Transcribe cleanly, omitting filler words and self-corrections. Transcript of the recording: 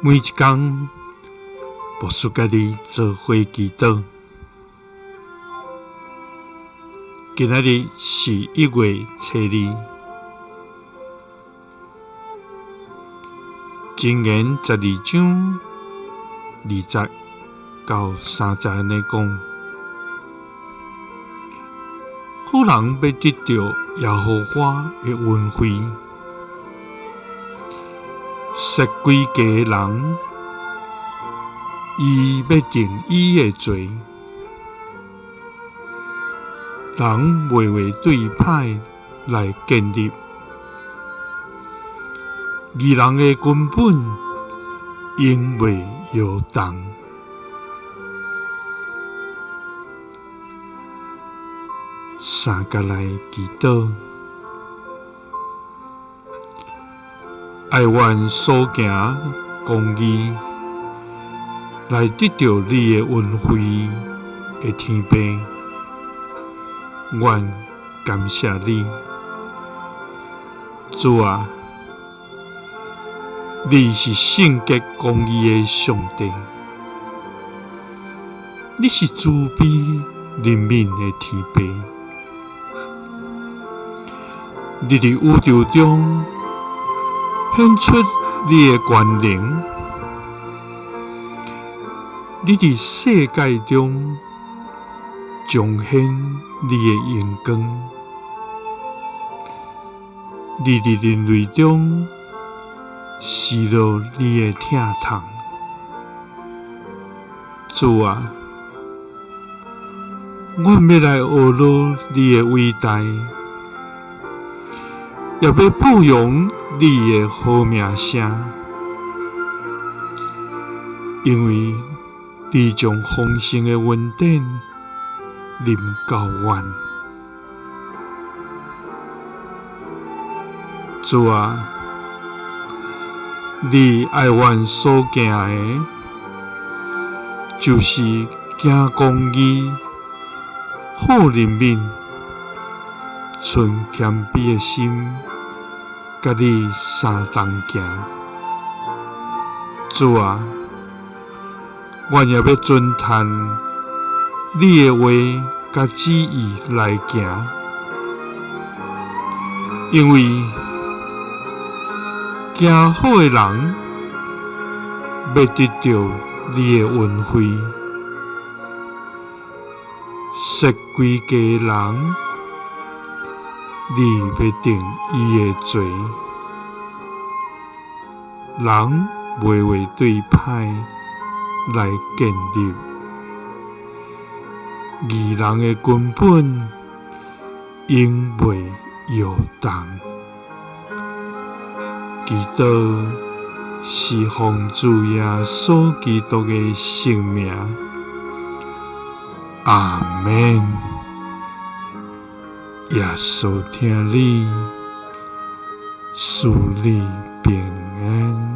每一工，牧師佮你做伙祈禱。今仔日是1月初2，箴言12章2節到3節按呢講：好人欲得著耶和華的恩惠，設詭計的人，伊欲定伊的罪。人袂會對歹來建立，義人的根本永袂搖動。三佮來祈禱，愛阮所行公義，來得著你的恩惠的天父，阮感謝你，主啊，你是聖潔公義的上帝，你是慈悲憐憫的天父，你佇宇宙中顯出你的權能，你佇世界中彰顯你的榮光，你佇人類中施落你的疼痛。主啊，阮欲來學樂你的偉大，也欲報揚你的好名聲，因為你將豐盛的恩典臨到阮。主啊，你愛阮所行的，就是行公義、好憐憫、存謙卑的心，佮你相同行。主啊，阮也欲遵趁你的話佮旨意來行，因為行好的人欲得著你的恩惠，設詭計的人，你欲定伊的罪。人袂會對歹來建立，義人的根本永袂搖動。祈禱是奉主耶穌基督的聖名，阿們。耶穌疼你，賜你平安。